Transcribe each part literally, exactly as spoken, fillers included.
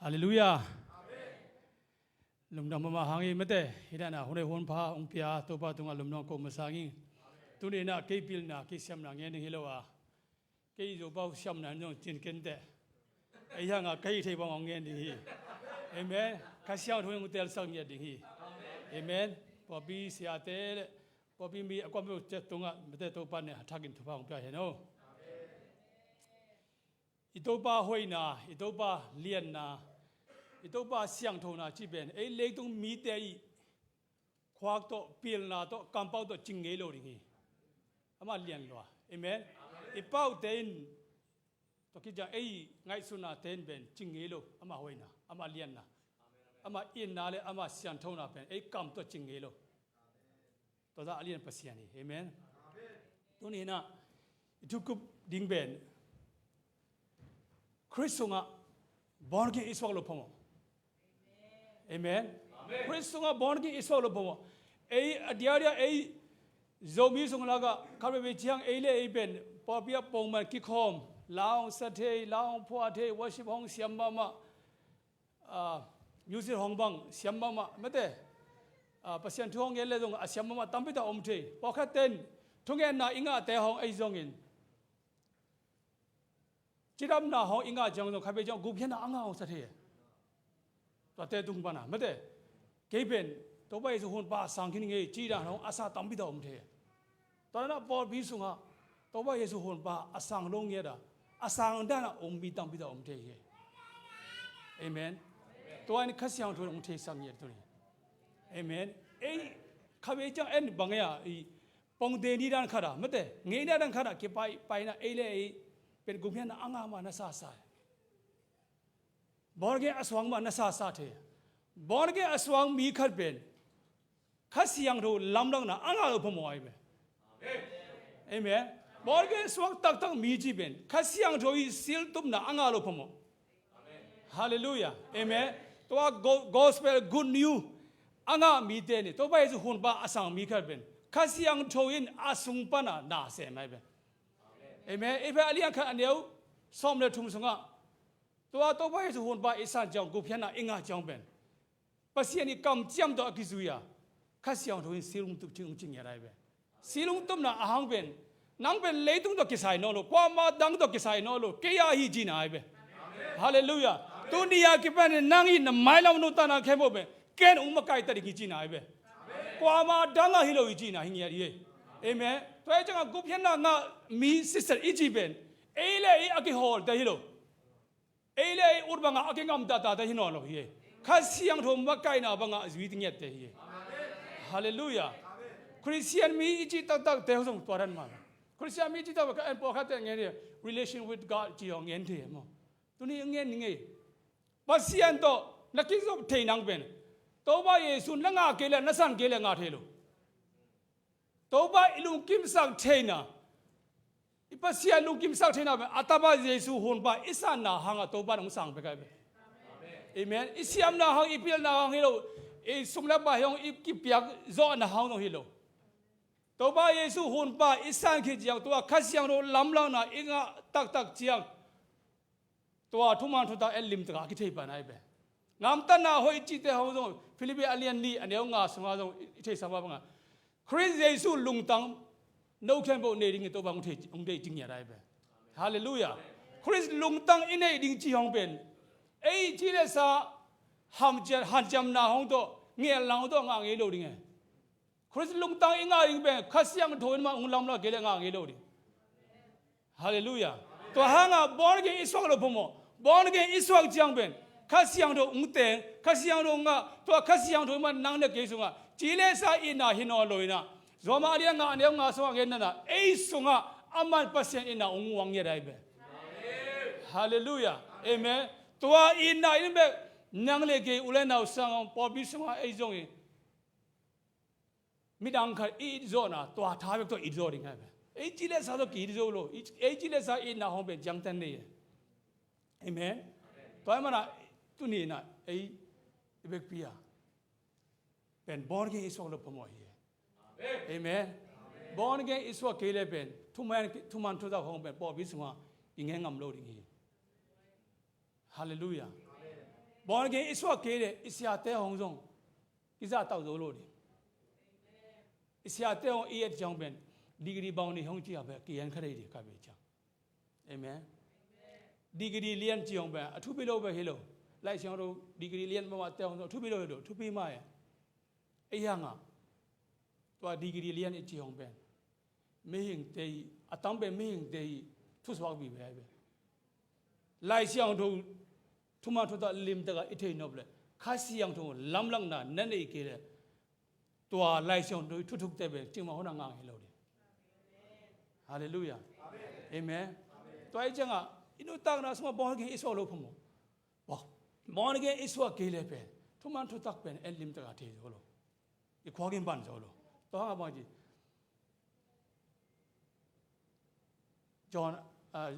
Halleluiah. Lungdam mahmah hang hi mate, hi dan a hun ei hun pha hong pia Topa tungah lungdam ko masa ing. Tuni in ah kei pilna kei siamna ngen ding hi lo a, kei Zopau siamna in zong cin ken teh, ei hang a ka hih theih bang hong ngen ding hi. Amen. Kha Siangtho in hong telsak ngiat ding hi. Amen. Pawlpi siate le pawlpi mi a kuampeuh ciat tungah mate Topa in a thakin thupha hong pia hen aw. I Topa hoihna, i Topa lianna, i Topa siangthona cih pen ei leitung mite i khuak tawh, pilna tawh, kampau tawh cing ngei lo ding hi. Amah lian lua. Amen. I paute in tawh kiciang ei ngaihsutnate in pen cing ngei lo amah hoihna, amah lianna, amah itna le amah siangthona pen ei kam tawh cing ngei lo. Tua zah a lian Pasian hi. Amen. Tuni in ah i thukup ding pen Khrist sungah born again i suak loh phamawh. Amen. Khrist sungah born again i suak loh phamawh. Ei a diadia ei Zomi sung lakah khat veivei ciang ei le ei pen pawlpi ah pongman kikhawm, la hong sa thei, la hong phuah thei, worship hong siam mahmah, ah, music hong bang siam mahmah mate, ah, Pasian thu hong ngen le zong a siam mahmah tampi tak om thei. Pawlkhat ten thungetna i ngahte hong ahi zongin cidamna hong i ngah ciang zong khat vei ciang gupkhiatna a ngah hong sa thei. Tuate tung pana mate, kei pen Topa Jesu hunpa a sang khin ngei ci dan hong a sa tampi tak om thei. Tua dan ah pawlpi sungah Topa Jesu hunpa a sang lo ngiat a, a sang dan a om mi tampi tak om thei hi. Amen. Tua in Kha Siangtho in hong theisak ngiat tuni. Amen. Ei khat vei ciang en bang ei a i pongte ni dan khat a mate, ngeina dan khat a kipai paina ei le ei pen gupkhiatna a ngah mah na sa sa hi. Born again a suak mah na sa sa thei. Born again a suak mi khat pen Kha Siangtho lamlakna a ngah lo phamawh ahi ve. Amen. Born again suak taktak mi cih pen Kha Siangtho i siltupna a ngah lo phamawh. Halleluiah. Amen. Tua go-, gospel good news a ngah mite ni Topa Jesu hunpa a sang mi khat pen Kha Siangtho in a sung pana na sem ahi ve. Amen. Efesa a lian khat a neu sawm le thum sungah tua Topa Jesu hunpa i san ciang gupkhiatna i ngah ciang pen Pasian i kamciam tawh a kizui a Kha Siangtho in silung tup cing hong cing ngiat ahi ve. Silung tupna a hang pen nang pen leitung tawh kisai nawn lo, kuama dang tawh kisai nawn lo, kei a hi cihna ahi ve. Halleluiah. Tuni a kipan in nang i na mailam nuntakna khempeuh pen ken hong makaihta ding hi cihna ahi ve. Kuama dang ah hi lo hi cihna hi ngiat hi. Amen. Tua hi ciangah gupkhiatna ngah mi sister i cih pen ei le ei a kihawlte hi lo. Ei le ei ut bangah a kingamdahte hi nawn lo hi. Kha Siangtho makaihna bangah zui ngiatte hi. Halleluiah. Khristian mi i cih taktakte hong zong tua dan mah. Khristian mi i cih taktak en pawlkhatte ngen hi. Relation with God ci hong ngen thei maw? Tuni ngen ngei. Pasian tawh na kizop thei nang pen Topa Jesu na ngah kei le na san kei le ngah thei lo. Topa i lungkimsak theihna, i Pasian lungkimsak theihna pen a tapa Jesu hunpa i sanna hangah Topa in hong sang pek ahi ve. Amen. I siamna hang, i pilna hang hi lo, i sum le pai hang i kipiak zawhna hang zong hi lo. Topa Jesu hunpa i san khit ciang tua Kha Siangtho lamlakna i ngah taktak ciang tua thuman thutak en limtakin a kithei pan ahi ve. Ngamtatna hoih cihte hong zong Philippi a lian nih a neu nga sungah zong i theisak mah bangah Khrist Jesu lungtang no khempeuh nei dingin Topa hong thei, hong deih cing ngiat ahi ve. Halleluiah. Khrist lungtang i neih ding cih hong pen ei cih le sa hamciam, hanciamna hong tawh, ngelna hong tawh ngah ngei lo ding e. Khrist lungtang i ngah ding pen Kha Siangtho in mah hong lamlak kei le ngah ngei lo ding. Halleluiah. Tua hangah born again i suak loh phamawh. Born again i suak ciang pen Kha Siangtho hong teng, Kha Siangtho hong ngah, tua Kha Siangtho in mah nang le kei sungah ci le sa itna hi nawn lo in ah, Rom a lian nga a neu nga sungah ngen na, ei sungah aman Pasian itna hong muang ngiat ahi ve. Halleluiah. Amen. Tua itna in bek nang le kei u le nau sang pawlpi sungah ei zong hi. Midang khat i it zawhna tua tha bek tawh it zaw ding ahi ve. Ei cih le sa tawh ki it zo lo, ei cih le sa itna hong pen ciangtan nei e. Amen. Tua ahih manin tuni in ah ei i vekpi a pen born again i suak loh phamawh hi. Amen. Born again i suak kei le pen thuman, thuman thutak hong pen pawlpi sungah i ngen ngam lo ding hi. Halleluiah. Born again i suak kei leh i siate hong zong kizahtak zo lo ding. I siate hong i et ciang pen degree bang ni hong ci a pen kihen kha dei ding ka bei ciang. Amen. Degree lian ci hong pen a thupi lo pen hi lo. Laisiangtho degree lian mahmahte hong zong a thupi lo hi lo, thupi mah e. Ei hangah tua degree lian i ci hong pen mihingte i, a tam pen mihingte i thusuak vive ai ve. Laisiangtho thuman thutak limtakah i thei nop leh Kha Siangtho lamlahna na nei kei leh tua Laisiangtho i thuthukte pen cingmah hona ngang hi lo ding. Halleluiah. Amen. Tua i ciangah i nuntakna sungah born again i suak lo phamawh. Born again i suak kei leh pen thuman thutak pen en limtakah thei zo lo. I khuak in ban zo lo. Tua hangah bang ci John, ah,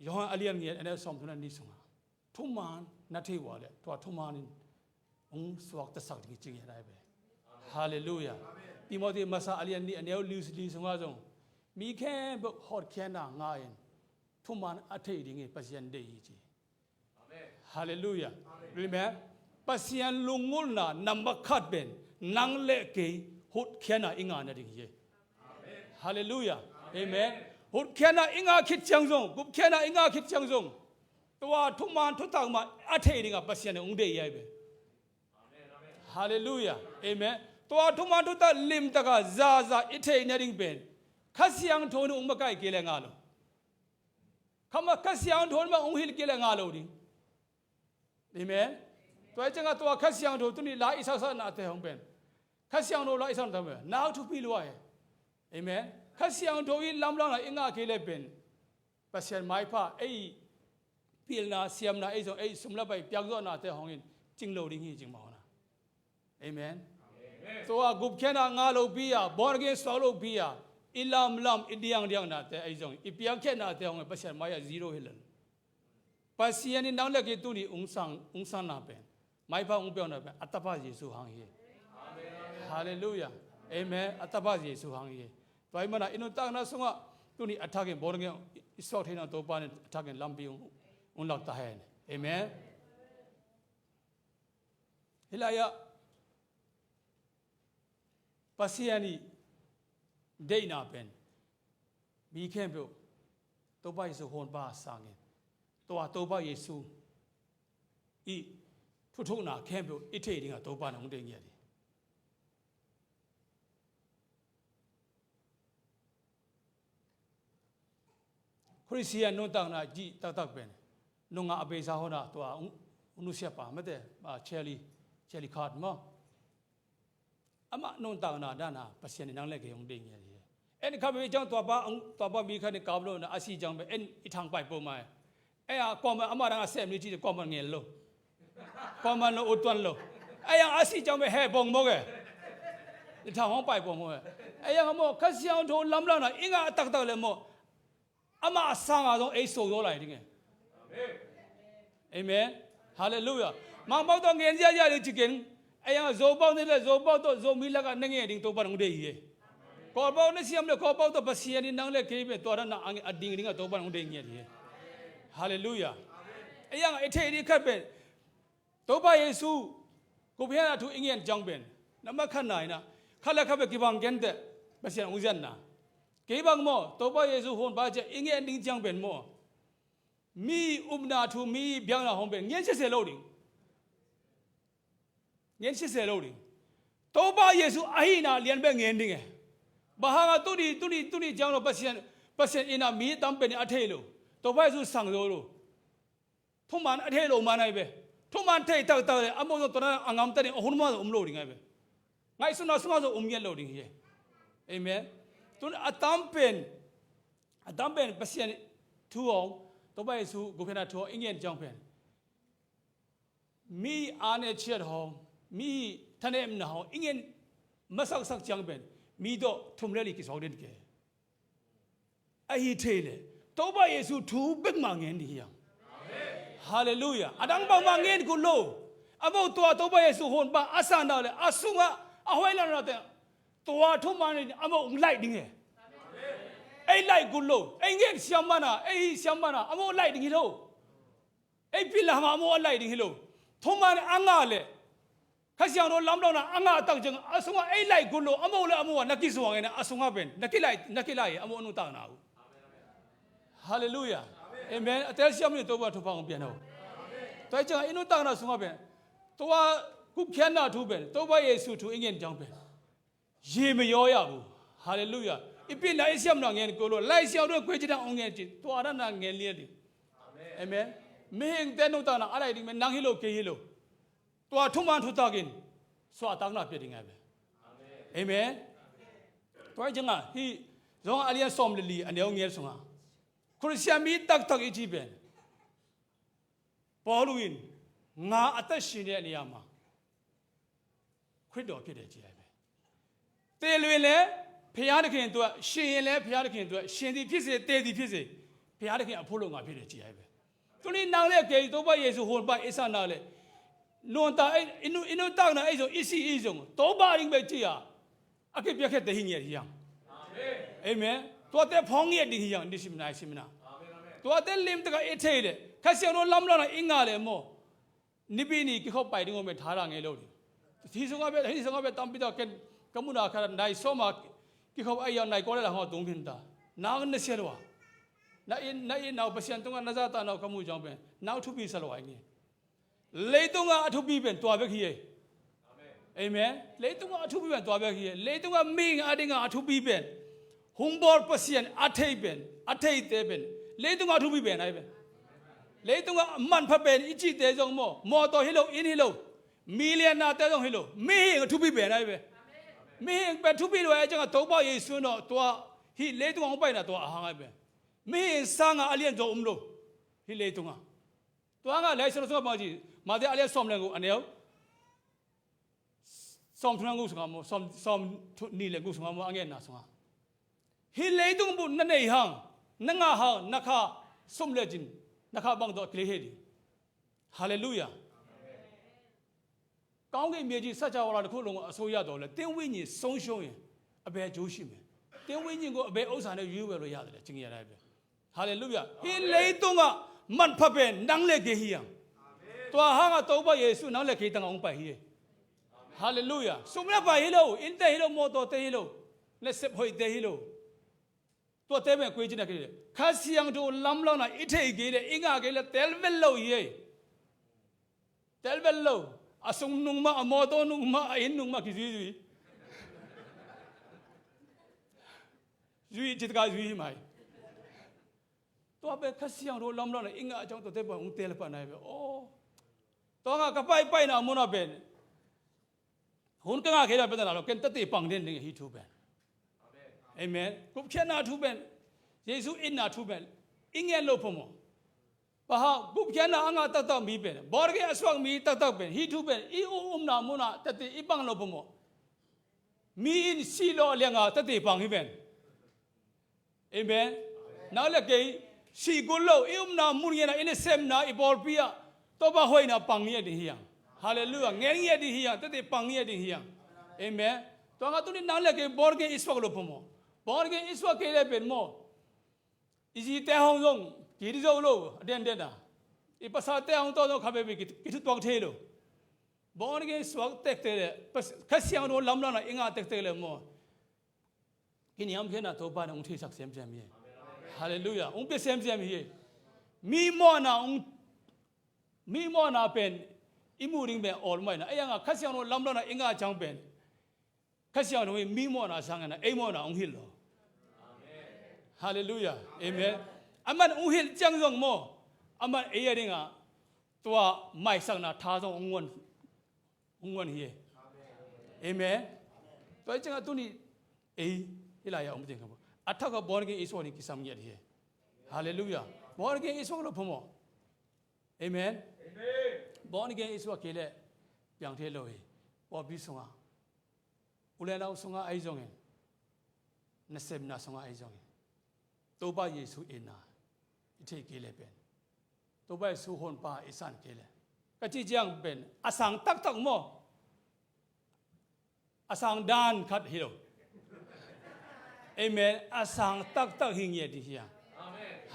Johan a lian ngiat a neu sawmthum le nih sungah thuman na thei uh a leh tua thuman in hong suaktasak ding hi ci ngiat ai ve. Halleluiah. Timothy masa a lian nih a neu li, li sungah zong mi khempeuh hotkhiatna ngah in thuman a thei ding hi Pasian deih hi ci. Halleluiah. Amen. Pasian lunggulhna nambat khat pen nang le kei hotkhiatna i ngah nading hi. Halleluiah. Amen. Hotkhiatna i ngah khit ciang zong, gupkhiatna i ngah khit ciang zong tua thuman thutak mah a thei dingah Pasian in hong deih hi ai ve. Halleluiah. Amen. Tua thuman thutak limtakah zaza i theih nading pen Kha Siangtho in hong makaih kei leh ngah lo. Kha mah Kha Siangtho in mah hong hilh kei leh ngah lo ding. Amen. Tua i ciangah tua Kha Siangtho tuni la i saksaknate hong pen Kha Siangtho la i saknate hong pen nau thupi lua hi. Amen. Kha Siangtho i lamlahna i ngah kei leh pen Pasian maipha ei pilna siamna ei zong ei sum le pai piakzawhnate hong in cing lo ding hi cingmah hona. Amen. Tua gupkhiatna ngah lopi a born again suak lopi a i lamlam i diangdiangnate ei zong i piakkhiatnate hong in Pasian mai-ah zero hi lo. Pasian in nang le kei tuni ung sang, ung sangna pen maipha ung piakna pen a tapa Jesu hang hi. Halleluiah. Amen. A tapa Jesu hang hi. Tua ahih manin i nuntakna sungah tuni a thakin born again i suak theihna Topa in a thakin lampi ung, ung lak ta hen. Amen. Hih lai-ah Pasian i deihna pen mi khempeuh Topa Jesu honpa sangin tua Topa Jesu i thuthukna khempeuh i theih dingah Topa in hong deih ngiat hi. Khristian nuntakna cih taktak pen nungah a beisa hona tua ung, ung nusiapa mate, ah, Charlie, Charlie Kirk maw. Amah nuntakna dana Pasian in nang le kei hong deih ngiat hi. En kha bei ciang tuapa, tuapa mi khat in kap lo na a si ciang pen en i thang pai peuhmah hi. Ei a kuamah amah dang a sem ni ci kuamah ngel lo. Kuamah lo ut tuan lo. Ei a si ciang pen heh pong mawk e. I thang hong pai pong mawk e. Ei a maw Kha Siangtho lamlahna i ngah taktak le maw amah a sanga zong ei so zaw lai ding e. Amen. Halleluiah. Mangpau tawh ngen ziahziah ding ci ken. Ei a Zopau ni le Zopau tawh Zomi lakah na ngen ding Topa in hong deih hi. Kawlpau na siam le Kawlpau tawh Pasian in nang le kei pen tua dan a ding dingah Topa in hong deih ngiat hi. Halleluiah. Ei a i theih ding khat pen Topa Jesu gupkhiatna thu i ngen ciang pen nambat khatna in ah khat le khat pen kibang kenteh Pasian hong ziatna. Kei bang maw Topa Jesu honpa ciah i ngen ding ciang pen maw mi upna thu mi biakna hong pen ngen sese lo ding. Ngen sese lo ding. Topa Jesu ahihna lian pen ngen ding e. Bang hangah tuni, tuni, tuni ciang lo Pasian, Pasian in ah mi tam pen a thei lo. Topa Jesu sang zo lo. Thuman a thei lo man ai ve. Thuman thei taktak le a mawh zong tuan a ngamta ding a hun mah zong um lo ding ai ve. Ngaihsutna sungah zong um ngiat lo ding hi. Amen. Tun a tam pen, a tam pen Pasian thu hong, Topa Jesu gupkhiatna thu hong i ngen ciang pen mi ane ciat hong, mi thanemna hong i ngen masaksak ciang pen mi tawh thum le li kisuak den ke. Ahi thei le Topa Jesu thu bekmah ngen ding hi hang. Halleluiah. A dang bangmah ngen kul lo. A mawh tua Topa Jesu honpa a sanna le a sungah a hoih lamna te tua thuman in a mawh hong laih ding hi. Ei laih kul lo. Ei ngen siam mana, ei hih siam mana a mawh laih ding hi lo. Ei pilna hangah a mawh a laih ding hi lo. Thuman a ngah leh Kha Siangtho lamlahna a ngah tak ciang a sungah ei laih kul lo, a mo le a mo ah na kizuang in a sungah pen na kilaih, na kilaih a mo nuntakna uh. Halleluiah. Amen. A telsiam ni Topa thupha hong pia hen aw. Tua hi ciangah i nuntakna sungah pen Topa gupkhiatna thu pen, Topa Jesu thu i ngen ciang pen Zimih yaw ya bu. Halleluiah. I pitna i siamna ngen ko lo. Lai Siangtho in kuai cih dang hong ngen cih. Tua dang na ngen lian ding. Amen. Mihingte nuntakna a laih ding pen nang hi lo, kei hi lo. Tua thuman thutak in suahtakna pia ding a hi ve. Amen. Tua hi ciangah hih Johan a lian sawm le li a neu ngen sungah Khristian mi taktak i cih pen Paul in nga a ta sine ni ama ခရစ်တော်ဖြစ်တယ် ကြည်လိုက်မယ်။ သေလွင်လည်း ဘုရားသခင်အတွက်၊ ရှင်ရင်လည်း ဘုရားသခင်အတွက်၊ ရှင်သည်ဖြစ်စေ၊ သေသည်ဖြစ်စေ၊ ဘုရားသခင်အဖို့လို့ ငါဖြစ်တယ် ကြည်လိုက်မယ်။ သူတို့နားလည်ကဲ သို့ဘယေရှုဟိုဘက် အစ္ဆာနာလေ nunta inu inu takna ei zong, i si i zong, Topa ding bek ci a, a kipiakkhiat te hi ngiat hi hang. Amen. Tuate phawng ngiat ding hi hang, ni simna, simna. Tuate limtak a i thei le Kha Siangtho lamlahna i ngah le maw, Nipi ni kikhop pai ding om e, tha ra ngei lo ding. Hih sungah bia, hih sungah bia tampi tak ken ka muna khat nai sawma kikhop a iang nai kua le la hong a tung khin ta. Nang na sia lo a. Na in, na in nau Pasian tungah na zahtakna uh ka muh ciang pen nang thupi sa lo a i ngi. Leitungah a thupi pen tua bek hi e. Amen. Leitungah a thupi pen tua bek hi e. Leitungah mihing a dingah a thupi pen hong bawl Pasian a thei pen, a theite pen leitungah a thupi pen ahi pen. Leitungah manpha pen i cihte zong maw, mawtaw hi lo, inn hi lo, millionnate zong hi lo, mihing a thupi pen ahi pen. Mihing pen thupi lo ahi ciangah Topa Jesu in aw tua hih leitungah hong paina tua a hang ahi pen. Mihing sangah a lianzaw um lo hih leitungah. Tua hangah Lai Siangtho sungah bang ci, Matthai a lian sawm le guk a neu sawm thum le guk sungah maw, sawm, sawm thum ni le guk sungah maw, a ngenna sungah hih leitung buh na nei hang, na ngah hang, na kha sum le cin, na kha bang tawh kilei he ding. Halleluiah. ကောင်းကင်မြေကြီး စကြဝဠာတစ်ခုလုံးကို အစိုးရသော်လည်း သင်ဝိညာဉ်ဆုံးရှုံးရင် အဘယ်အကျိုးရှိမလဲ။ သင်ဝိညာဉ်ကို အဘယ်ဥစ္စာနဲ့ ရွေးဝယ်လို့ရတယ်လဲ။ ကျင်ရတာပဲ။ Halleluiah. Hih leitungah manpha pen nang le kei hi hang. Tua hangah Topa Jesu nang le kei tangah hong pai hi. Halleluiah. Sum le pai hi lo, innte hi lo, mawtawte hi lo, nasep hoihte hi lo. Tuate pen koi cina kei le Kha Siangtho lamlahna i thei kei le, i ngah kei le tel vel lo hi. Tel vel lo. A sung nung mah, a mawtaw nung mah, a inn nung mah kizuizui. Zui citaka zui hi mai. Tua pen Kha Siangtho lamlahna i ngah ciang tuate pen hong tel pan ahi ve. Aw. Tua ngah ka paipaina munah pen hun ka ngah kei dan pen na lo, ken tate pang den ding hi thu pen. Amen. Gupkhiatna thu pen, Jesu itna thu pen i ngen lo phamawh. Paha gupkhiatna a ngah taktak mi pen, born again a suak mi taktak pen, hih thu pen i u umna munah tate i pang lo phamawh. Mi in sih lawh liangah tate pang hi pen. Amen. Nang le kei sih kul lo, i umna mun ngenah, i nasepna, i pawlpi ah Topa hoihna pang ngiat ding hi hang. Halleluiah. Ngen ngiat ding hi hang, tate pang ngiat ding hi hang. Amen. Tua ngah tuni nang le kei born again i suak lo phamawh. Born again i suak kei le pen maw, i zite hong zong kiti zo lo, a denden a. I pasate hong tawh zong kha veve kithutuak thei lo. Born again suak tektek le Kha Siangtho lamlahna i ngah tektek le maw, kiniamkhiatna Topa in hong theisak semsem hi. Halleluiah. Hong pia semsem hi. Mi mawhna hong, mi mawhna pen i muh ding pen awlmaina. Ei angah Kha Siangtho lamlahna i ngah ciang pen Kha Siangtho in mi mawhna sangin a ei mawhna hong hilh lo. Halleluiah. Amen. Aman hong hilh ciang zong maw, aman ei a dingah tua maisakna tha zong hong nguan, hong nguan hi. Amen. Tua hi ciangah tuni ei hih lai-ah om ding kha maw, a thak a born again i suak ding kisam ngiat hi. Halleluiah. Born again i suak lo phamawh. Amen. Born again i suak kei leh piang thei lo hi. Pawlpi sungah, u le nau sungah ahi zongin, nasepna sungah ahi zongin, Topa Jesu itna i theih kei le pen, Topa Jesu honpa i san kei le, ka cih ciang pen a sang taktak maw, a sang dan khat hi lo. Amen. A sang taktak hi ngiat ding hi a.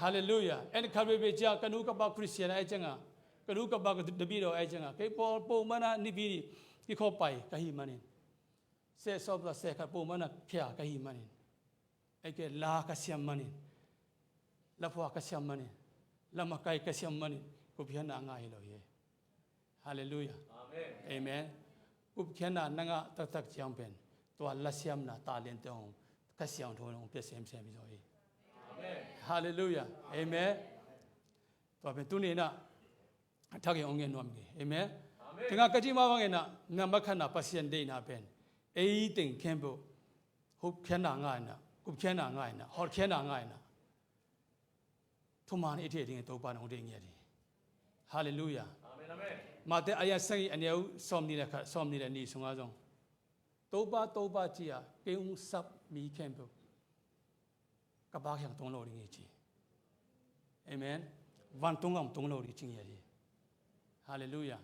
Halleluiah. En khat veve ciang ka nu ka pa Khristian ahi ciangah Ka nu ka pa ka David aw, ahih ciangin kei pawl po mana nipi ni kikhop pai ka hih manin, seh sawm tawh seh khat po mana khia ka hih manin, ahih kei leh la ka siam manin, la phuak ka siam manin, la makai ka siam manin gupkhiatna ngah hi lo hi. Halleluiah. Amen. Amen. Gupkhiatna na ngah taktak ciang pen tua lasiamna talente hong Kha Siangtho in hong pia semsem hi zaw hi. Amen. Halleluiah. Amen. Tua pen tuni in ah a thak in hong ngen nuam hi. Amen. Amen. Tengah ka cih mah bangin ah, nambat khatna Pasian deihna pen ei teng khempeuh gupkhiatna ngah in ah, gupkhiatna ngah in ah, hotkhiatna ngah in ah, thuman i theih dingin Topa in hong deih ngiat hi. Halleluiah. Amen, amen. Matthai a lian sagih, a neu sawmnih le khat, sawmnih le nih sungah zong Topa, Topa ci-a kei hong sap mi khempeuh ka Pa kiang tung lo ding hi ci. Amen. Vantung gam tung lo ding ci ngiat hi. Halleluiah.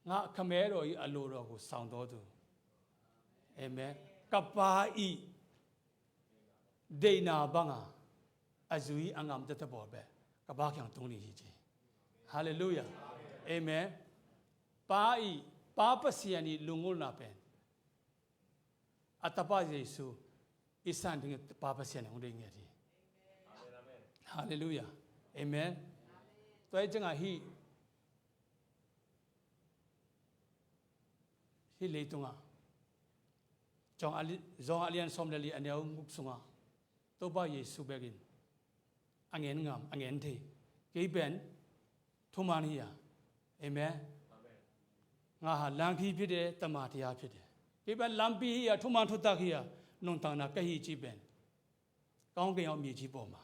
Ngah kha met aw, i a lo lo ku sang do tu. Amen. Ka Pa i deihna banga a zui a ngam tete bawl beh ka Pa kiang tung ding hi ci. Halleluiah. Amen. Pa i, Pa Pasian i lungulna pen a Tapa Jesu i san dingin Pa Pasian in hong deih ngiat hi. Halleluiah. Amen. Tua hi ciangah hih, hih leitungah John a li-, John a lian sawm le li, a neu guk sungah Topa Jesu bekin a ngen ngam, a ngen thei. Kei pen thuman hi a. Amen. Ngah a langpi phit e, tamatia phit e. Kei pen lampi hi a, thuman thutak hi a, nuntakna ka hi ci pen ka hong kei hong mi ci pawm a.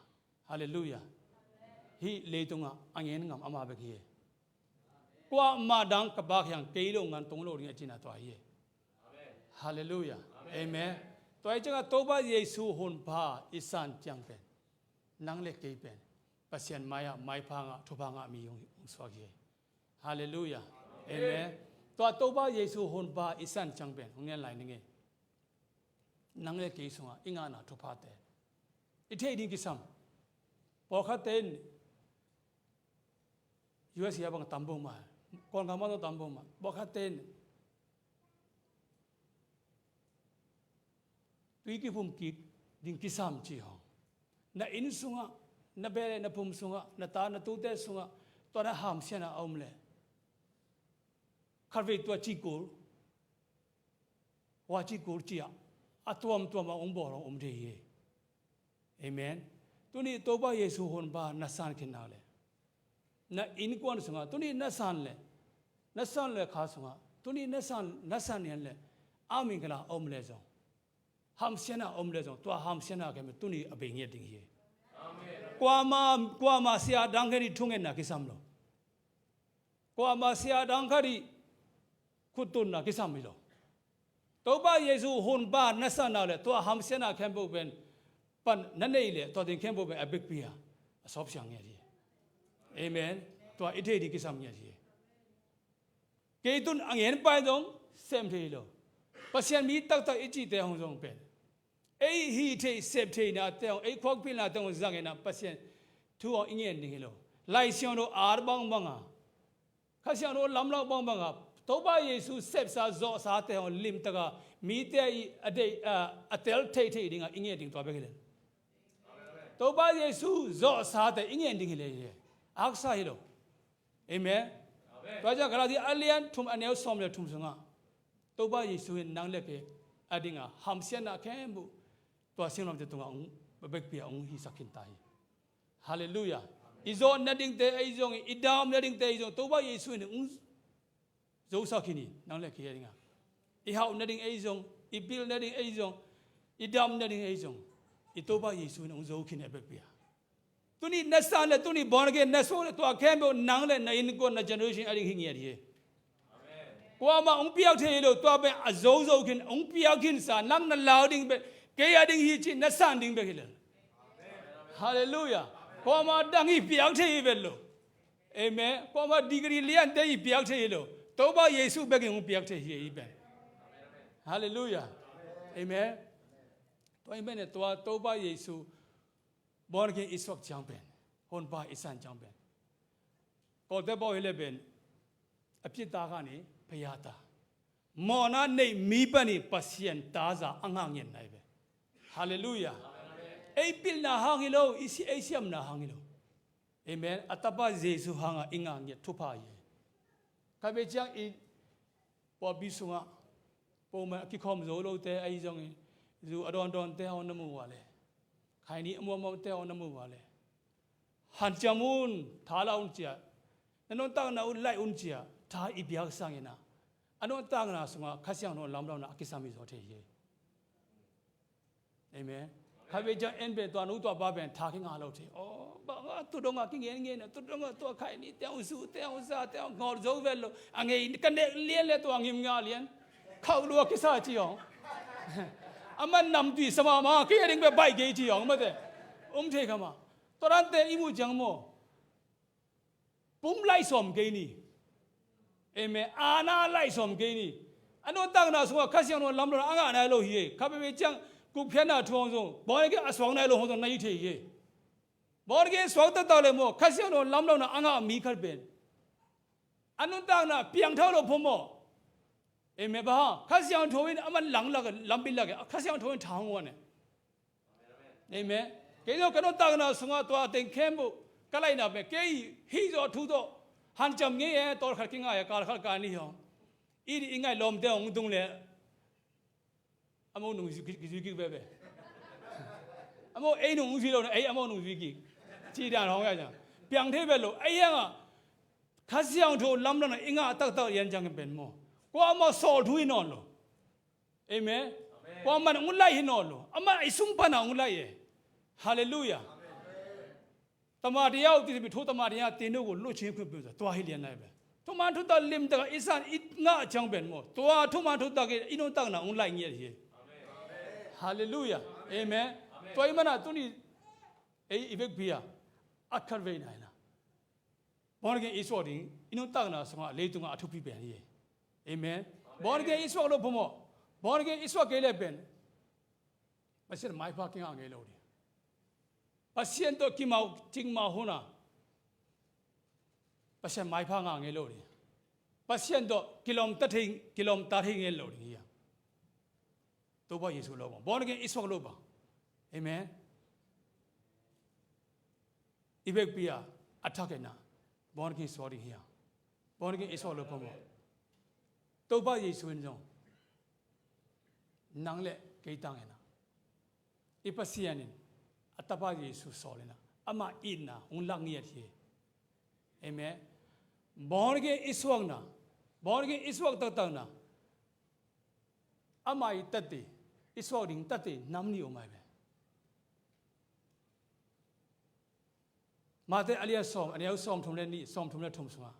Halleluiah. Hih leitungah a ngen ngam ama bek hi e. Kuamah dang ka Pa kiang kei lo ngan tung lo ding a cihna tua hi e. Halleluiah. Amen. Tua hi ciangah Topa Jesu Honpa i san ciang pen nang le kei pen Pasian mai-ah maipha ngah, thupha ngah mi hong, hong suak hi. Halleluiah. Amen. Tua Topa Jesu Honpa i san ciang pen hong ngen lai ning e. Nang le kei sungah i ngahna thuphate i theih ding kisam. Pawlkhatte in U S A bang tam bawk mah, Kawlgam bang tam bawk mah. Pawlkhatte in tui kiphum kik ding kisam ci hong. Na inn sungah, na beh le na phum sungah, na ta na tute sungah, tua na hamsiatna a om leh khatvei tua cih kul, hua cih kul ci-ah a tuamtuam a hong bawl hong om thei hi. Amen. Tuni Topa Jesu Honpa na san khin nak leh, na innkuan sungah tuni na san leh, na san leh kha sungah tuni na san, na san hian leh, a mingkala a om leh zong, hamsiatna a om leh zong, tua hamsiatna khempeuh tuni a bei ngiat ding hi. Amen. Kuama, kuama sia dang khen i thungetna kisam lo. Kuama sia dang khat i khuttunna kisam hi lo. Topa Jesu Honpa na san nak leh tua hamsiatna khempeuh pen pan na neih leh tua ding khempeuh pen a bekpi a, a sawpsiang ngiat hi. Amen. Tua i theih ding kisam ngiat hi. Kei tun a ngen pai zong sem thei hi lo. Pasian mi taktak i cihte hong zong pen ei hih theih sep theihnate hong, ei khuakpilhnate hong zangin ah Pasian thu hong i ngen ding hi lo. Lai Siangtho at bangbang a, Kha Siangtho lamlak bangbang a, Topa Jesu sepsa zawhsate hong limtaka mite i a deih, a, a tel theihtheih dingah i ngen ding tua bek hi lel. Topa Jesu zawhsate i ngen ding hi lel hi. A haksa hi lo. Amen. Amen. Tua ciang Galati a lian thum a neu sawm le thum sungah Topa Jesu in nang le kei a dinga hamsiatna khempeuh tua singlamteh tungah hong, a bekpi a hong hisak khin ta hi. Halleluiah. I zawh nadingte ei zong, i dam nadingte ei zong Topa Jesu in hong zosak khin hi, nang le kei a dinga. I hauh nading ei zong, i pil nading ei zong, i dam nading ei zong, i Topa Jesu in hong zo khin hi a bekpi a. Tuni na san le, tuni born again na suak le, tua khempeuh nang le na innkuan, na generation a ding hi ngiat hi. Kuamah hong piak thei hi lo, tua pen a zozo khin, hong piak khinsa, nang na lau ding pen kei a ding hi cih na san ding bek hi lel. Halleluiah. Kuamah dang hi piak thei hi vet lo. Amen. Kuamah degree liante hi piak thei hi lo. Topa Jesu bekin hong piak thei hi, hi pen. Halleluiah. Amen. Tua hi pen tua Topa Jesu born again i suak ciang pen, Honpa i san ciang pen, Kawlte bawh hi le pen a pita khan i payata mawhna nei mi pan i Pasian taza a ngah ngiat nai ve. Halleluiah. Ei pilna hang hi lo, i si ei siamna hang hi lo. Amen. A tapa Jesu hangah i ngah ngiat thupha hi. Kha ve ciang i pawlpi sungah pawlman a kikhawm zo lote ahi zongin zu a dawndawnte hong na mu uh a le, khaini a muammuamte hong na mu uh a le, hanciam un, tha la un cia, na nuntakna uh laih un cia tha i piak sangin ah a nuntakna sungah Kha Siangtho lamdangna a kisam hi zaw thei hi. Amen. Kha ve ciang en pen tua nu tua pa pen tha kingah lo thei. Aw, bang a tu dongah kingen ngen a, tu dongah tua khaini te hong zu te hong za te hong ngawl zo vet lo. A ngei ka nek lian le tua ngim ngah lian. Khauh lua kisa ci hong. A man namtui sa mahmah kei a ding bek baih kei ci hong mate. Um thei kha ma. Tua dante i muh ciang maw? Pum laih sawm kei ni. Amen. Aana laih sawm kei ni. A nuntakna sungah Kha Siangtho lamdang a ngah nai lo hi. Kha peuhpeuh ciang gupkhiatna thu hong zong born again a suak nai lo hong zong na hi thei hi. Born again suak taktak le maw, Kha Siangtho lamdangna a ngah mi khat pen a nuntakna piangthak lo pho maw? Amen. Bang hang? Kha Siangtho in a man lang lak, lampi lak, Kha Siangtho in tha hong uan e. Amen. Kei zong ka nuntakna sungah tua teng khempeuh ka laihna pen kei hih zawh thu tawh hanciam ngei e, tawlkhat kingai e, kalkhat kani hong i, i ngaih lawmte hong tung le a mo nung zui kik, zui kik veve. A mo ei nung zui lo na ei a mo nung zui kik. Ci dan hong ya ciang piang thei vet lo. Ahi hangah Kha Siangtho lamdangna i ngah taktak lian ciang pen maw, kuamah sawl thu hi nawn lo. Amen. Amen. Kuamah in hong laih hi nawn lo. Amah i sung pan a hong laih e. Halleluiah. Amen. Tamatia uh ti mi thu tamatia ti nu gu lu chin khun pun tua hi lian nai ve. Thuman thutak limtak a i san i ngah ciang pen maw, tua thuman thutak i nuntakna hong laih ngiat hi. Amen. Halleluiah. Amen. Amen. Tua i mana tuni ei i vekpi a at khat vei nai na. Born again i suak ding i nuntakna sungah leitungah a thupi pen hi. Amen. Born again i suak lo pho maw? Born again i suak kei le pen Pasian maipha kingah ngei lo ding. Pasian tawh kimau cingmau hunah Pasian maipha ngah ngei lo ding. Pasian tawh kilawmta thei, kilawmta thei ngei lo ding hi a. Topa Jesu lo bang born again i suak lo bang. Amen. I vekpi a a thak ena born again suak ding hi a. Born again i suak lo phamawh. Topa Jesu in zong nang le kei tang ena i Pasian in a Tapa Jesu sawl ena ama itna hong lak ngiat hi. Amen. Born again i suakna, born again i suak taktakna ama i tate, i suak ding tate nam nih om ai ve. Mate a lian sawm, a neu sawm thum le nih, sawm thum le thum sungah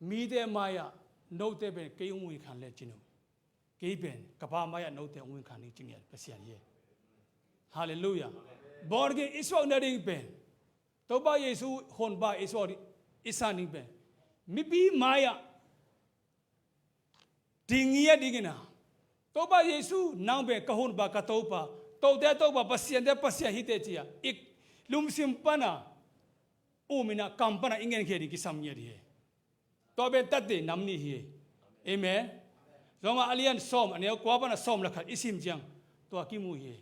mite mai-ah note pen kei hong ui khan le cin uh. Kei pen ka Pa mai-ah note hong ui khan ding ci ngiat Pasian hi. Halleluiah. Born again i suak nading pen Topa Jesu honpa i suak ding, i san ding pen mipi mai-ah ding ngiat dingin a, Topa Jesu nang pen ka honpa, ka Topa, tote Topa, Pasiante Pasian hi teh ci-a i lungsim pana um ina kam pana i ngenkhia ding kisam ngiat hi. Tua pen tate nam nih hi. Amen. Zongah a lian sawm, a neu kua pana sawm le khat i sim ciang tua kimu hi.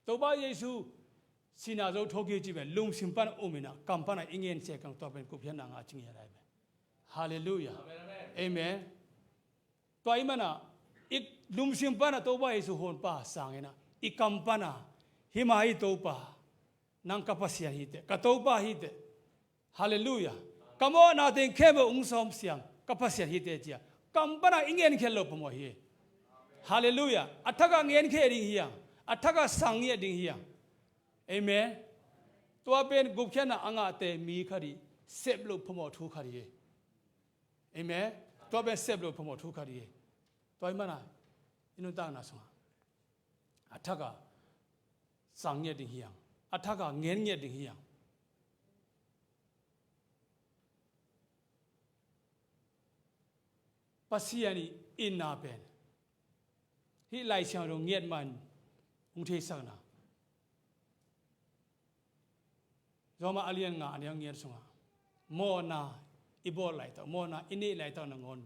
Topa Jesu sihna zo thawk hi ci pen lungsim pana um ina kam pana i ngen se kang tua pen kupkhiatna ngah ci ngiat ai pen. Halleluiah. Amen. Tua i mana i lungsim pana Topa Jesu honpa sang ina i kam pana hima hi Topa, nang ka Pasian hi teh, ka Topa hi teh. Halleluiah. Ka mawhna teng khempeuh hong sawm siam ka Pasian hi teh ci-a kam pana i ngenkhiat loh phamawh hi. Halleluiah. A thakah ngenkhiat ding hi hang, a thakah sang ngiat ding hi hang. Amen. Tua pen gupkhiatna a ngahte mi khat i sep loh phamawh thu khat hi. Amen. Tua pen sep loh phamawh thu khat hi. Tua i mana i nuntakna sungah a thakah sang ngiat ding hi hang, a thakah ngen ngiat ding hi hang. Pasian i itna pen hih Lai Siangtho ngiat man hong theisakna Roma a lian nga a neu giat sungah mawhna i bawl laitaw, mawhna i neih laitaw nangawn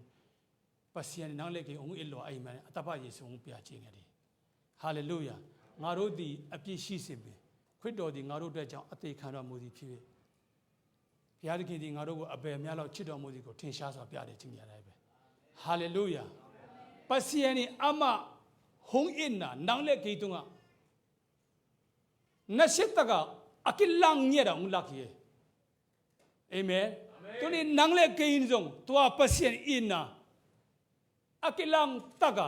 Pasian in nang le kei hong it lua ahih manin a tapa Jesu hong pia ci ngiat hi. Halleluiah. ငါတို့သည် အပြစ်ရှိစေ၍ ခရစ်တော်သည် ငါတို့အတွက်ကြောင့် အသေခံတော်မူသည်ဖြစ်၍ ဘုရားသခင်သည် ငါတို့ကို အဘယ်မျှလောက် ချစ်တော်မူသည်ကို ထင်ရှားစွာ ပြသည် ဖြစ်ကြရပဲ။ Halleluiah. Pasian in amah hong itna nang le kei tungah na siataka a kilang ngiata hong lak hi. Amen. Tuni nang le kei in zong tua Pasian itna a kilang taka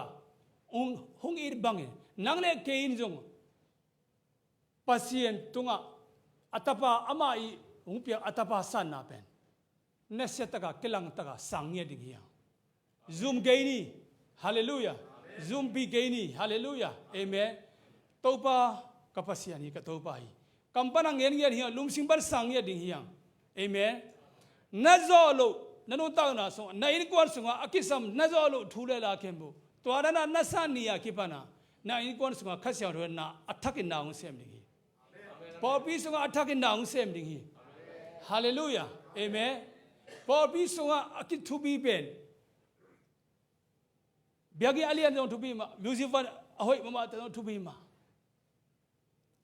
hong, hong it bangin nang le kei in zong Pasian tungah a tapa, amah i hong piak a tapa sanna pen na siataka kilang taka sang ngiat ding hi hang. Zum kei ni. Halleluiah. Zumpi kei ni. Halleluiah. Amen. Topa ka Pasian hi, ka Topa hi. Kam pana ngen ngiat hi hang, lungsim pan sang ngiat ding hi hang. Amen. Na zawh loh, na nuntakna sungah, na innkuan sungah a kisam na zawh loh thu le la khempeuh, tua dana na san ni a kipana na innkuan sungah Kha Siangtho na a thakin na hong sem ding hi. Pawlpi sungah a thakin na hong sem ding hi. Halleluiah. Amen. Pawlpi sungah a kithupi pen, biakinn a lian zong thupi mah, music van a hoih mahmah te zong thupi mah.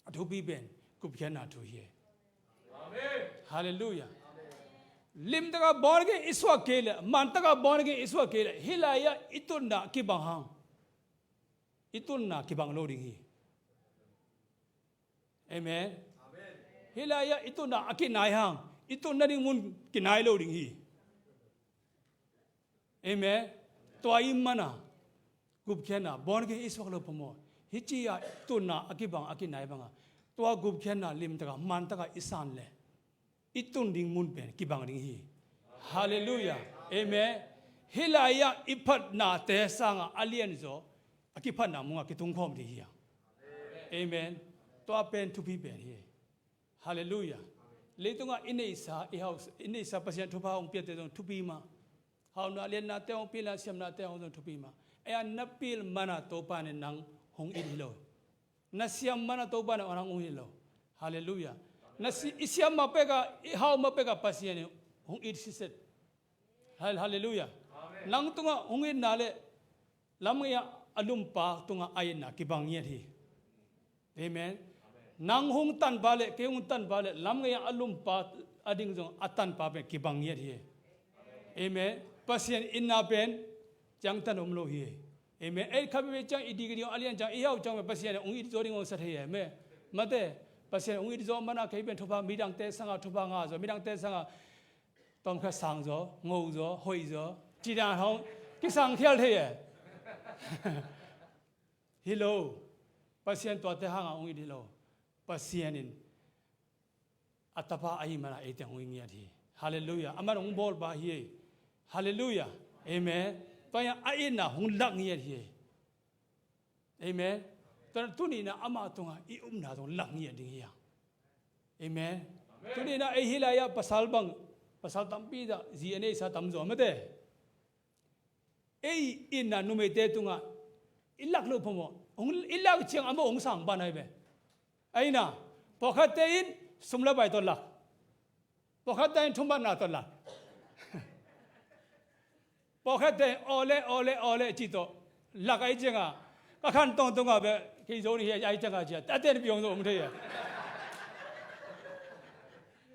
A thupi pen gupkhiatna thu hi. Halleluiah. Limtaka born again i suak kei leh, mantaka born again i suak kei leh, hih lai-ah i tunna kibang hang. I tunna kibang lo ding hi. Amen. Hih lai-ah i tunna a kinai hang, i tunna ding mun kinai lo ding hi. Amen. Tua i mana gupkhiatna born again i suak lo phamawh. Hih ci-a tunna a kibang a kinai banga tua gupkhiatna limtaka mantaka i san leh i tun ding mun pen kibang ding hi. Halleluiah. Amen. Hih lai-ah i phatnate sangah a lianzaw a kiphatna mungah kitung khawm ding hi. Amen. Tua pen thupi pen hi. Halleluiah. Leitungah i neihsa, i hausa, i neihsa Pasian thupha hong piate zong thupi mah. Hauna liannate hong pilna siamnate hong zong thupi mah. Ei-a na pil mana Topa nih nang hong it hi lo. Na siam mana Topa nih nang hong it hi lo. Halleluiah. Na si, i siam mapeka, i hau mapeka Pasian nih hong it siset. Hal-, halleluiah. Nang tungah hong itna le lamngeia a lumpa tungah a itna kibang ngiat hi. Amen. Nang hong tanpa le kei hong tanpa le lamngeia a lumpa a ding zong a tanpa pen kibang ngiat hi. Amen. Pasian itna pen ciangtan om lo hi. Amen. Ei khapi ve ciang i dik i ding a lian ciang i hau ciang pen Pasian hong it zaw ding hong sa thei hi. Amen. Mate, Pasian hong it zaw mana kei pen thupha midangte sanga thupha ngah zaw, midangte sanga tawmkhat sang zaw, ngo zaw, hoih zaw, cih dan hong kisang khial thei e. Hi lo. Pasian tuate hanga hong it hi lo. Pasian in a tapa ahih mana eite hong it ngiat hi. Halleluiah. Aman hong bawlpa hi. Halleluiah. Amen. Tua hi a itna hong lak ngiat hi. Amen. Tua, tuni-in ah amah tungah i upna zong lak ngiat ding hi hang. Amen. Tuni-in ah ei hih lai-ah pasal bang, pasal tampi dah zi a neihsa tamzaw mate. Ei itna numeite tungah i lak loh phamawh. Hong, i lak ciang amah hong sang pan ahi ve. Aina, pawlkhatte in sum le pai tawh lak. Pawlkhatte in thumanna tawh lak. Pawlkhatte in awle, awle, awle cih tawh lak ahi cianga ka khan tongtong a beh kei zo ni hi ahi cianga cia a ten piong zo om thei a.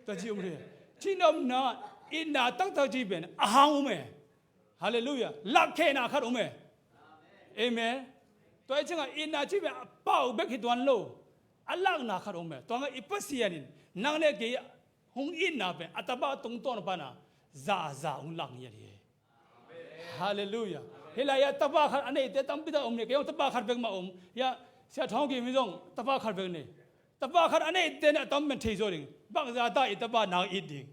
Tua ci om thei a. Ci nopna itna taktak ci pen a hang om e. Halleluiah. Lak khehna khat om e. Amen. Tua ahi cianga itna ci pen a pau bek hi tuan lo. A lakna khat om e. Tua nga i Pasian in nang le kei hong itna pen a tapa tungtawn pana za za hong lak ngiat hi. Halleluiah. Hih lai-ah tapa khat a neite tampi tak om ni, kei hong tapa khat bek mah om. Hia, Sia Thawng Kim hi zong tapa khat bek ni. Tapa khat a neite ni a tam men thei zaw ding. Bangza ta i tapa nang it ding.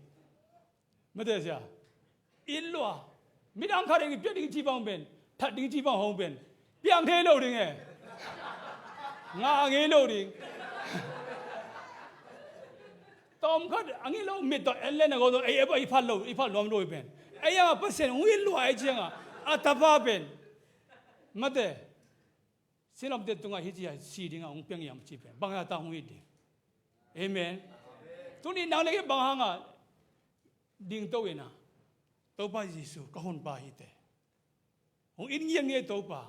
Mate sia. It lua. Midang khat i piak ding ci bang pen, that ding ci bang hong pen, piang thei lo ding e. Ngah ngei lo ding. Tawmkhat a ngei lo mit tawh en le na go tawh ei, ei, ei phat lo, ei phat nuam lo i pen. Ei a Pasian hong it lua ahi cianga a tapa pen, mate, sinopte tungah hih ci-a si dinga hong piang hiam ci pen bangza ta hong it ding. Amen. Tuni nang le kei bang hanga dingto in a, Topa Jesu ka hunpa hi teh. Hong it ngiatngiat Topa.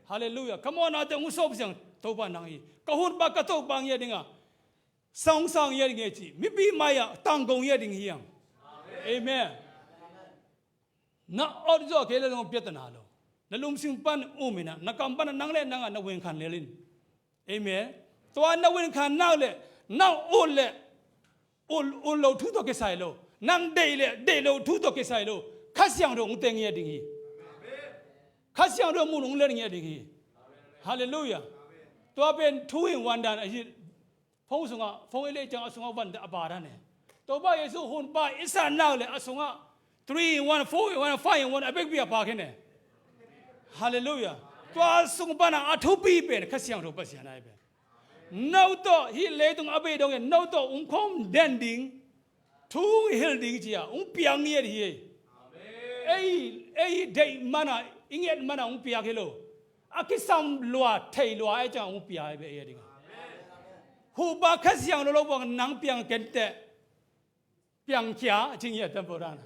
Halleluiah. Ka mawhnate hong sawp siang Topa nang hi. Ka hunpa ka Topa ngiat dinga, sa hong sa ngiatngiat ci. Mipi mai-ah tangko ngiat ding hi hang. Amen. Na awt zawh kei le zong piatana lo. Na lumsing pan um in a, na kam pan a nang le nang a na win khan lel in. Amen. Tua na win khan nak le, na ut le, ut, ut lo thu tawh kisai lo. Nang deih le, deih lo thu tawh kisai lo. Kha Siangtho hong teng ngiat ding hi. Kha Siangtho mun hong len ngiat ding hi. Halleluiah. Tua pen two in one dan ahi. Phone sungah, phone i lei ciang a sungah van a ba dan e. Topa Jesu hunpa i san nak le a sungah three in one, four in one, five in one a bekpi a pha khin e. Halleluiah. Tua sung pana a thupi pen Kha Siangtho Pasian ahi pen. No tawh hih leitung a bei dongin no tawh hong khawm den ding, thu hong hilh ding ci-a hong piak ngiat hi. Ei, ei deih mana, i ngiat mana hong piak hi lo. A kisam lua, thei lua, ei ciang hong piak hi beh ei a ding. Hupa Kha Siangtho lo buang nang piang kenteh. Piangkhia, a ci ngiat tempo dan.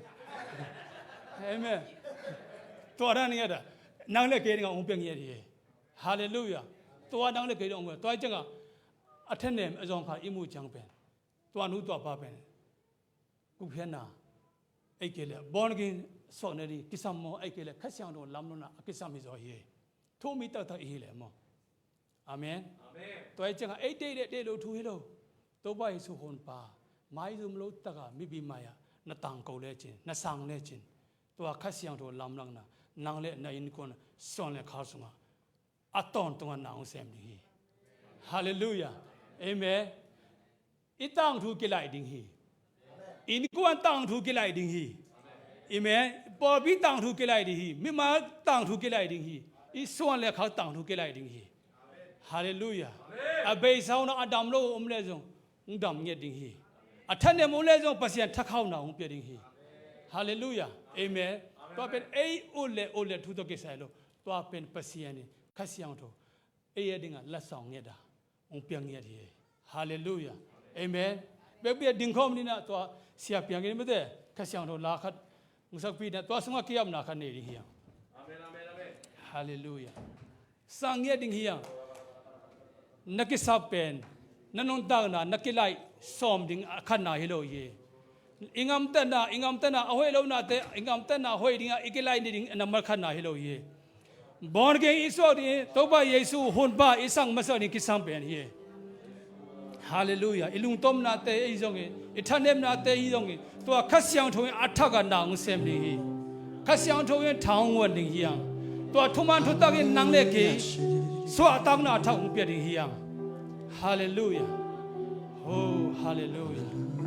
Amen. Tua dan ngiat a. Nang le kei ding a hong piang ngiat hi. Halleluiah. Tua nang le kei ding a hong piang. Tua ciang a, a thanem a zawngkhal i muh ciang pen. Tua nu tua pa pen. Gupkhiatna. Ei kei le. Born again suakna ding. Kisam maw. Ei kei le. Kha Siangtho lamlona. A kisam hi zaw hi. Thu mi taktak i hi le maw. Amen. Amen. Tua hi ciangin ei deih le deih lo thu hi lo. Topa Jesu hunpa maizum lo taka mipi mai-ah na tangko lecin, na sang lecin, tua Kha Siangtho lamlakna nang le na innkuan suan le khal sungah a tawntungah na hong sem ding hi. Halleluiah. Amen. I tangthu kilaih ding hi. Innkuan tangthu kilaih ding hi. Amen. Pawlpi tangthu kilaih ding hi. Mimal tangthu kilaih ding hi. I suan le khal tangthu kilaih ding hi. Halleluiah. A beisa hong a dam lo om le zong hong dam ngiat ding hi. A thanem om le zong Pasian thakhauna hong pia ding hi. Halleluiah. Amen. Tua pen ei ut le ut le thu tawh kisai lo. Tua pen Pasian in Kha Siangtho ei a dingah la sa hong nget a hong piang ngiat hi. Halleluiah. Amen. Bekbia ding khawm ni na tua sia piang in mate Kha Siangtho la khat hong sakpi na tua sungah kiamna khat nei ding hi hang. Amen, amen, amen. Halleluiah. Sang ngiat ding hi hang. Na kisap pen na nuntakna na kilaih sawm ding a khatna hi lo hi. I ngamtatna, i ngamtatna a hoih lonate, i ngamtatna hoih dinga i kilaih ni ding a nambat khatna hi lo hi. Born again i suak ding hi, Topa Jesu hunpa i sang masak ding kisam pen hi. Halleluiah. I lungtomnate i zong hi, i thanemnate i zong hi, tua Kha Siangtho in a thak a na hong sem ding hi. Kha Siangtho in tha hong guan ding hi hang. Tua thuman thutak in nang le kei suahtakna a thak hong pia ding hi hang. Halleluiah. Oh, halleluiah.